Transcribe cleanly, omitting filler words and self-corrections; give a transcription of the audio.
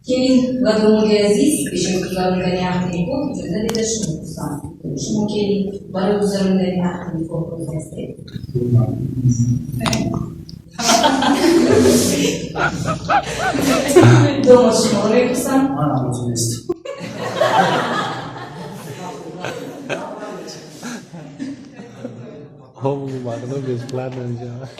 Келин ва домоди азиз, пеш аз гузаронидани ақди никоҳ иҷоза дида шумо пурсам: шумо, келин, барои гузаронидани ақди никоҳ розӣ ҳастед? Домод, шуморо мепурсам. Манам розӣ нест. Мардум бесплатно мешавад.